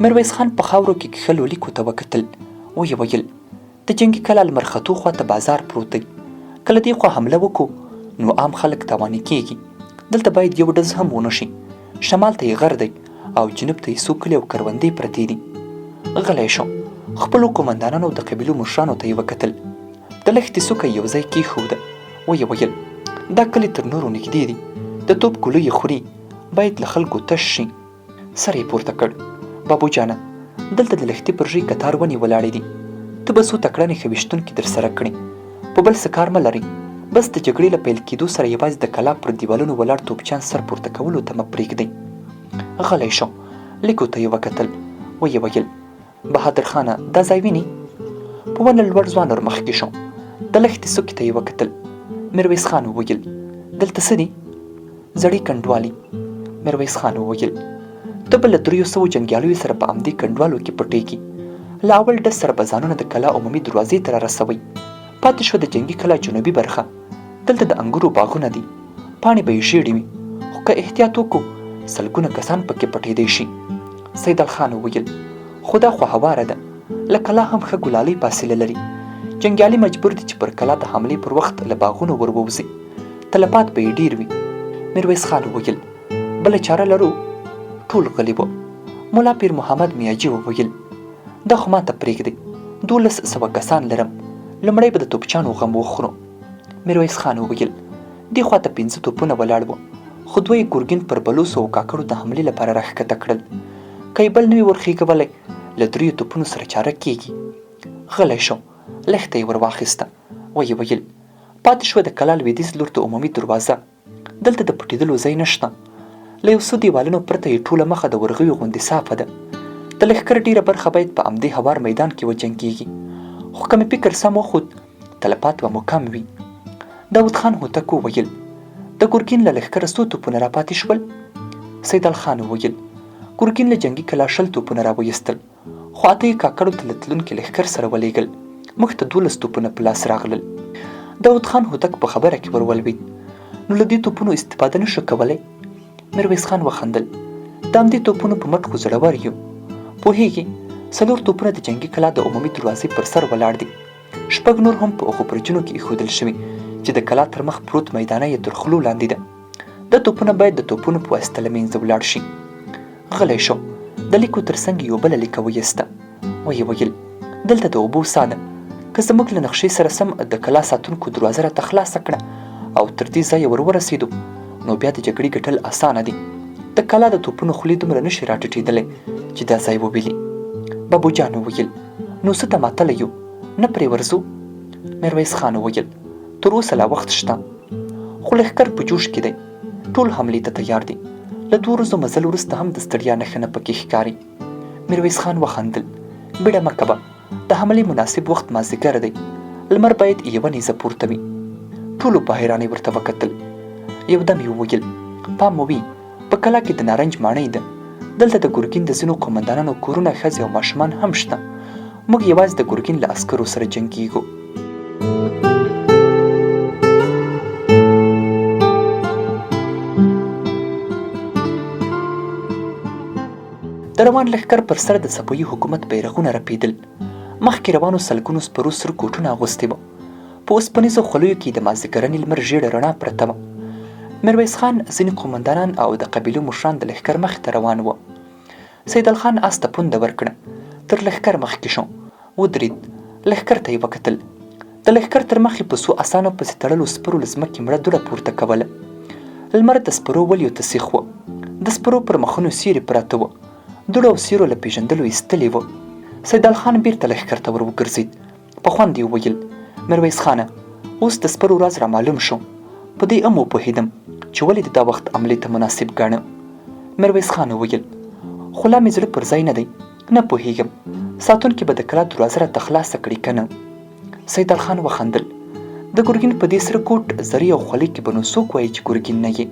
میرویس خان په خاورو کې کښلو لیکو ته وکتل، ویې ویل، د جنګي کلا لمر ختو خوا ته بازار پروت دی، که له دې خوا حمله وکړو نو عام خلک تاواني کېږي، دلته باید یو ډز هم ونه شي، شمال ته یې غر دی او جنوب ته یې څو کلي او کروندې پرتې دي. غلی شو، خپلو قومندانانو او د قبیلو مشرانو ته یې وکتل، د لښتې څوکه یې یو ځای کېښوده، ویې ویل، دا کلي تر نورو نږدې دي، د توپ ګولۍ یې خوري، باید له خلکو تش شي. سر یې پورته کړ، بابو جانه! دلته د لښتي پر ژۍ کتار ونې ولاړې دي، ته به څو تکړه نښه ویشتونکي درسره کړې، په بل څه کار مه لرئ، بس د جګړې له پیل کېدو سره یوازې د کلا پر دیوالونو ولاړ توپچیان سر پورته کولو ته مه پرېږدئ. غلی شو، لیکو ته یې وکتل، ویې ویل، بهادر خانه دا ځای ویني؟ په ونه لوړ ځوان ور مخکې شو، د لښتې څوکې ته یې وکتل. میرویس خان وویل، دلته څه دي؟ زړې کنډوالې. میرویس خان وویل، ته به له 300 جنګیالیو سره په همدې کنډوالو کې پټېږي. له اول ډز سره به ځانونه د کلا عمومي دروازې ته رارسوئ. پاتې شوه د جنګي کلا جنوبي برخه، دلته د انګورو باغونه دي، پاڼې به یې ژېړې وي، خو که احتیاط وکړو سلګونه کسان پکې پټېدی شي. سیدال خان وویل، خو دا خو هواره ده، له کلا هم ښه ګلالۍ فاصله لري. جنګیالي مجبور دي چې پر کلا د حملې پر وخت له باغونو ور ووځي، تلفات به یې ډېر وي. میرویس خان وویل، بله چاره لرو؟ ټول غلي وو. ملا پیر محمد میاجي وویل، دا خو ماته پرېږدئ، 1200 کسان لرم، لومړی به د توپچانو غم وخورو. میرویس خان وویل، دې خوا ته پنځه توپونه ولاړ وو، خو دوه یې ګورګین پر بلوڅو او کاکړو د حملې لپاره راښکته کړل. که یې بل نه وي ورخېږولی، له دریو توپونو سره چاره کېږي. غلی شو، لښته یې ور واخیسته، ویې ویل، پاتې شوه د کلا لوېدیځ لور ته عمومي دروازه، دلته د پټېدلو ځای نشته. له یو څو دیوالونو پرته یې ټوله مخه د ورغوي غوندې صافه ده. د لښکر ډېره برخه باید په همدې هوار میدان کې وجنګېږي، خو که مې فکر سم وخوت، تلفات به مو کم وي. داود خان هوتک وویل، د ګرګین له لښکره څو توپونه راپاتې شول؟ سیدال خان وویل، ګرګین له جنګي کلا 20 توپونه راویستل، خو اته یې کاکړو ته له تلونکي لښکر سره ولېږل، موږ ته 12 توپونه په لاس راغلل. داود خان هوتک په خبره کې ور ولوېد، نو له دې توپونو استفاده نه شو کولی؟ میرویس خان وخندل، د همدې توپونو په مټ خو زړور یو. پوهېږې، څلور توپونه د جنګي کلا د عمومي دروازې پر سر ولاړ دي. شپږ نور هم په هغو برجونو کې ایښودل شوي چې د کلا تر مخ پروت میدانه یې تر خولو لاندې ده. دا توپونه باید د توپونو په واسطه له منځه ولاړ شي. غلی شو، د لیکو تر څنګ یوه بله لیکه ویسته، ویې ویل، دلته د اوبو څاه ده، که زموږ له نقشې سره سم د کلا ساتونکو دروازه راته خلاصه کړه او تر دې ځایه ور ورسېدو، نو بیا د جګړې ګټل اسانه دي. د کلا د توپونو خولې دومره نه شي راټیټېدلی چې دا ځای وویلي. بابو جان وویل، نو څه ته ماتله یو، نه پرې ورځو؟ میرویس خان وویل، تر اوسه لا وخت شته، خو لښکر په جوش کې دی، ټول حملې ته تیار دي. له دوو ورځو مزل وروسته هم د ستړیا نښه نه پکې ښکاري. میرویس خان وخندل، بیړه مه کوه، د حملې مناسب وخت مازدیګر دی، لمر باید یوه نیزه پورته وي. ټولو په حیرانۍ ورته وکتل. یو دم یې وویل، پام مو وي، په کلا کې د نارنج ماڼۍ ده، دلته د ګرګین د ځینو قومندانانو کورونه، ښځې او ماشومان هم شته. موږ یوازې د ګرګین له عسکرو سره جنګیږو. د روان لښکر پر سر د صفوي حکومت بیرغونه رپېدل. مخکې روانو سلګونو سپرو سره کوټونه اغوستي وو. په اوسپنیزو خولیو کې د مازدیګرني لمر ژیړه رڼا پرته وه. میرویس خان، ځینې قومندانان او د قبیلو مشران د لښکر مخې ته روان وو. سیدال خان آس ته پونده ورکړه، تر لښکر مخکې شو، ودرید، لښکر ته یې وکتل. د لښکر تر مخې په څو اسانو پسې تړلو سپرو له ځمکې مړه دوړه پورته کوله. لمر د سپرو ولیو ته سیخ و. د سپرو پر مخونو سیوري پراته وو. دوړو او سیورو له پېژندلو ایستلي وو. سیدال خان بیرته لښکر ته ور وګرځید. په خوند یې وویل، میرویس خانه! اوس د سپرو راز رامعلوم شو. په دې هم وپوهېدم چې ولې دې دا وخت حملې ته مناسب ګاڼه. میرویس خان وویل، خو لا مې زړه پر ځای نه دی، نه پوهېږم ساتونکي به د کلا دروازه راته خلاصه کړي که نه. سیدال خان وخندل، د ګرګین په دې سره کوټ، زرې او خولۍ کې به نو څوک وایي چې ګرګین نه یې؟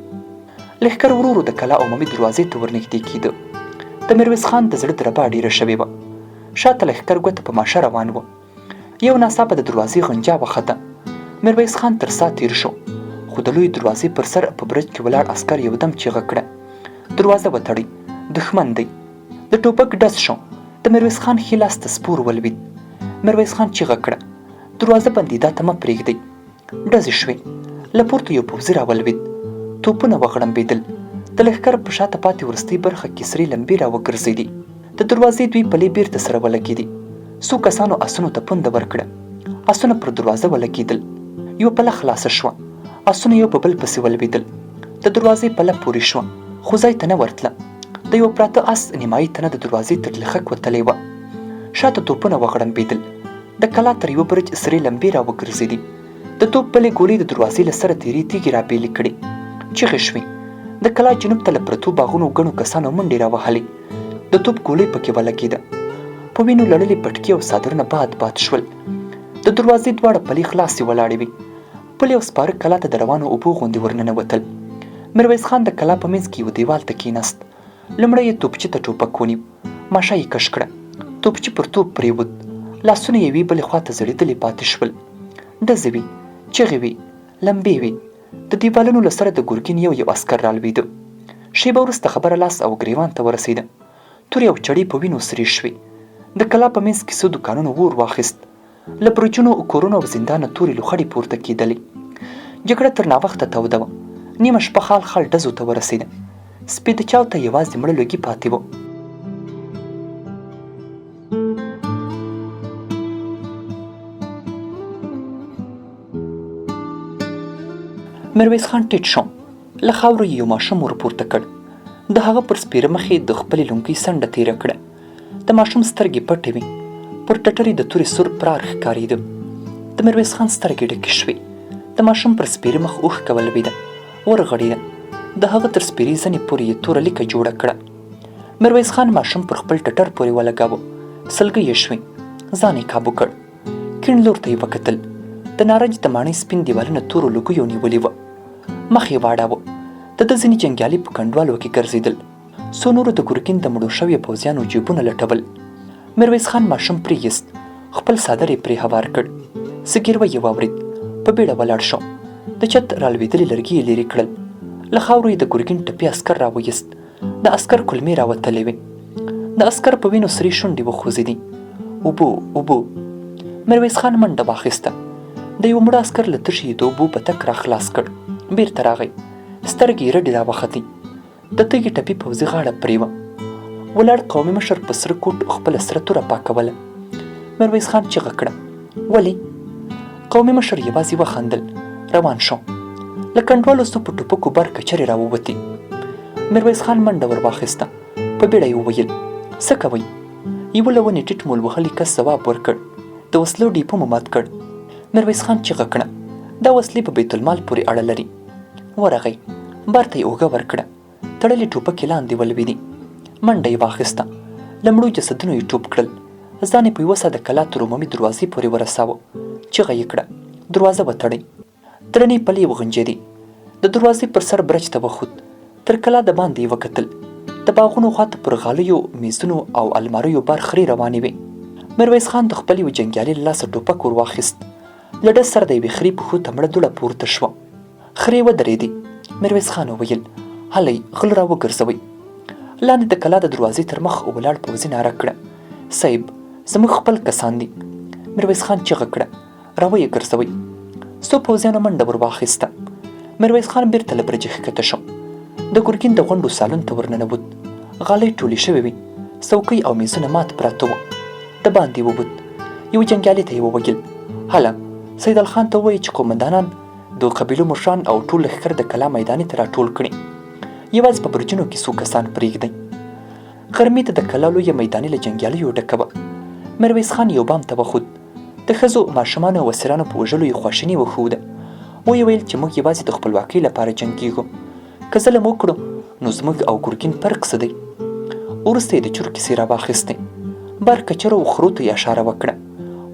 لښکر ورو ورو د کلا عمومي دروازې ته ورنږدې کېده. د میرویس خان د زړه دربا ډېره شوې وه. شاته لښکر ګوته په ماشه روان و. یو ناڅاپه د دروازې غنجا وخته. میرویس خان تر سا تېر شو، خو د لویې دروازې پر سر په برج کې ولاړ عسکر یو دم چیغه کړه، دروازه وتړئ، دښمن دی. د ټوپک ډز شو. د میرویس خان ښي لاس ته سپور ولوید. میرویس خان چیغه کړه، دروازه بندیدا ته مه پرېږدئ. ډزې شوې. له پورته یو پوځي راولوید. توپونه وغړمبېدل. د لښکر په شاته پاتې وروستۍ برخه کې سرې لمبې راوګرځېدې. د دروازې دوې پلې بېرته سره ولګېدې. څو کسانو اسونو ته پونده ورکړه. اسونه پر دروازه ولګېدل. یوه پله خلاصه شوه. اسونه یو په بل پسې ولوېدل. د دروازې پله پورې شوه، خو ځای ته نه ورتله. د یوه پراته اس نیمایي تنه د دروازې تر لخک وتلې وه. شاته توپونه وغړمبېدل. د کلا تر یوه برج سرې لمبې راوګرځېدې. د توپ بلې ګولۍ د دروازې له سره تیرې تیږې رابېلې کړې. چیغې شوې. د کلا جنوب ته له پرتو باغونو ګڼو کسانو منډې راوهلې. د توپ ګولۍ پکې ولګېده. په وینو لړلي پټکي او څادرونه باد باد شول. د دروازې دواړه پلې خلاصې ولاړې وې. پلي او سپاره کلا ته د روانو اوبو غوندې ورننوتل. میرویس خان د کلا په منځ کې یوه دیوال ته کېناست. لومړی یې توپچي ته ټوپک ونیو. ماشه یې کش کړه. توپچي پر توپ پرېوت. لاسونه یې یوې بلې خوا ته ځړېدلي پاتې شول. ډزې وې، چغې وې، لمبې وې. د دیوالونو له سره د ګرګین یو یو عسکر رالوېده. شېبه وروسته خبره لاس او ګرېوان ته ورسېده. تورې او چړې په وینو سرې شوې. د کلا په منځ کې څو دوکانونو اور واخیست. له برجونو، کورونو او زندانه تورې لوخړې پورته کېدلې. جګړه تر ناوخته توده وه. نیمه شپه خال خال ډزو ته ورسېده. سپیده چاو ته یوازې مړه لوګي پاتې وو. میرویس خان ټیټ شو. له خاورو یې یو ماشوم ورپورته کړ. د هغه پر سپېره مخ یې د خپلې لونګۍ څنډه تېره کړه. د ماشوم سترګې پټې وې. پر ټټر یې د تورې سور پرار ښکارېده. د میرویس خان سترګې ډکې شوې. د ماشوم پر سپېره مخ اوښکه ولوېده. ورغړېده. د هغه تر سپېرې زنې پورې یې توره لیکه جوړه کړه. میرویس خان ماشوم پر خپل ټټر پورې ولګاوه. سلګۍ یې شوې. ځان یې کابو کړ. کیڼ لور ته یې وکتل. د نارنج د ماڼۍ سپین دیوالونه تورو لوګیو نیولي وه. مخ یې واړاوه. د ده ځینې جنګیالي په کنډوالو کې ګرځېدل. څو نورو د ګرګین د مړو شویو پوځیانو جیبونه لټول. میرویس خان ماشوم پرېیست، خپل څادر یې پرې هوار کړ. زګیروی یې واورېد، په بیړه ولاړ شو. د چت رالوېدلي لرګي یې لیرې کړل. له خاورو یې د ګرګین ټپي عسکر راویست. د عسکر کولمې راوتلې وې. د عسکر په وینو سرې شونډې وخوځېدې. اوبو، اوبو! میرویس خان منډه واخیسته. د یوه مړه عسکر له تشې یې د اوبو بتک راخلاص کړ. بیرته راغی. سترګې یې رډې راوختې. د تږي ټپي پوځي غاړه پرې وه. ولاړ قومي مشر په سره کوټ خپله سره توره پاکوله. میرویس خان چیغه کړه، ولې؟ قومي مشر یوازې وخندل، روان شو. له کنډوالو څو په ټوپکو بار کچرې راووتې. میرویس خان منډه ور واخیسته، په بیړه یې وویل، څه کوئ؟ یوه له ونې ټیټ مول وهلي کس ځواب ورکړ، د وسلو ډیپو مو مات کړ. میرویس خان چیغه کړه، دا وسلې په بیت المال پورې اړه لري. ورغی، بار ته یې اوږه ورکړه، تړلې ټوپکې لاندې ولوېدې. منډه یې واخیسته، له مړو جسدونو یې ټوپ کړل، ځان یې په یوه سا د کلا تر عمومي دروازې پورې ورساوه، چیغه یې کړه، دروازه وتړئ. درنې پلې وغنجېدې. د دروازې پر سر برج ته وخوت، تر کلا د باندې یې وکتل، د باغونو خواته پر غالیو، میزونو او الماریو بار خرې روانې وې. میرویس خان د خپل یوه جنګیالي له لاسه ټوپک ور واخیست. له ډز سره د یوې خرې پښو ته مړه دوړه پورته شوه. خرې ودرېدې. میرویس خان وویل، هلئ، غل را وګرځوئ. لاندې د کلا د دروازې تر مخ ولاړ پوځي ناره کړه، صیب، زموږ خپل کسان دي. میرویس خان چیغه کړه، را ویې ګرځوئ. څو پوځیانو منډه ور واخیسته. میرویس خان بیرته له برجه ښکته شو. د ګرګین د غونډو سالون ته ورننوت. غالۍ ټولې شوې وې. څوکۍ او میزونه مات پراته وو. د باندې ووت. یوه جنګیالي ته یې وویل، هله، سیدال خان ته ووایه چې قومندانان، د قبیلو مشران او ټول لښکر د کلا میداني ته راټول کړي. یوازې په برجونو کې څو کسان پرېږدئ. غرمې ته د کلا لویه میداني له جنګیالیو ډکه وه. میرویس خان یو بام ته وخوت. د ښځو، ماشومانو او اسیرانو په وژلو یې خواشیني وښوده. ویې ویل چې موږ یوازې د خپلواکۍ لپاره جنګېږو. که ظلم وکړو نو زموږ او ګرګین فرق څه دی؟ وروسته یې د چور کیسې راواخیستې. بار کچرو او خرو ته یې اشاره وکړه.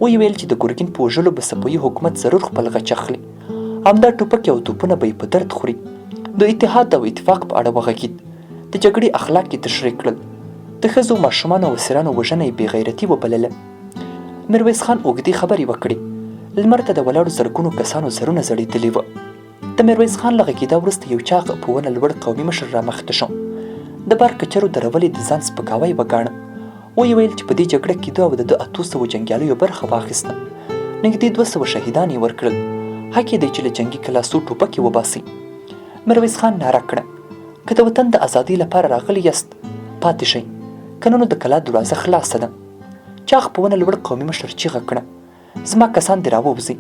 ویې ویل چې د ګرګین په وژلو به صفوي حکومت ضرور خپل غچ اخلي. همدا ټوپکې او توپونه به یې په درد خوري. د اتحاد او اتفاق په اړه وغږید. د جګړې اخلاق یې تشریح کړل. د ښځو، ماشومانو او اسیرانو وژنه یې بې غیرتي وبلله. میرویس خان اوږدې خبرې وکړې. لمر ته د ولاړو زرګونو کسانو سرونه ځړېدلي وه. د میرویس خان له غږېدا وروسته یو چاغ په ونه لوړ قومي مشر رامخته شو. د بار کچرو درول یې د ځان سپکاوی وګاڼه. ویې ویل چې په دې جګړه کې ده او د ده 800 جنګیالیو برخه واخیسته. نږدې 200 شهیدان یې ورکړل. حق یې دی چې له جنګي کلا څو ټوپکې وباسي. میرویس خان ناره کړه، که د وطن د ازادۍ لپاره راغلي یاست، پاتې شئ، که نه نو د کلا دروازه خلاصه ده. چاغ په ونه لوړ قومي مشر چیغه کړه، زما کسان دې راووځي.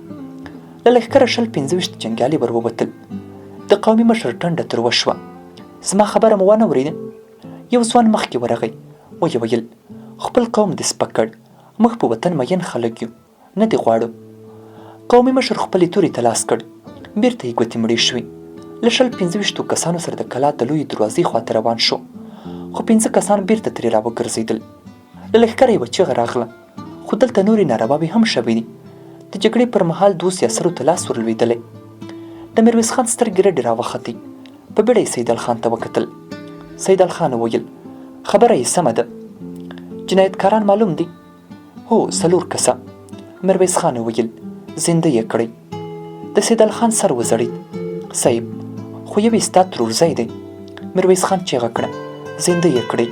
له لښکره 20 25 جنګیالي ور ووتل. د قومي مشر ټنډه تروه شوه، زما خبره مو وانه ورېده؟ یو ځوان مخکې ورغی، ویې ویل، خپل قوم دې سپک کړ، موږ په وطن مین خلک یو، نه دې غواړو. قومي مشر خپلې تورې ته لاس کړ، بیرته یې ګوتې مړې شوې. له 20 25 کسانو سره د کلا د لویې دروازې خواته روان شو، خو پنځه کسان بیرته ترې راوګرځېدل. له لښکره یوه چیغه راغله، خو دلته نورې نارواوې هم شوې دي. د جګړې پر مهال دوو سیاسرو ته لاس ورلوېدلی. د میرویس خان سترګې رډې راوختې، په بیړه یې سیدال خان ته وکتل. سیدال خان وویل، خبره یې سمه ده، جنایتکاران معلوم دي. هو، څلور کسه. میرویس خان وویل، زنده یې کړئ. د سیدال خان سر وځړېد. صیب، خو یو یې ستا ترورزی دی. میرویس خان چیغه کړه، زنده یې کړئ.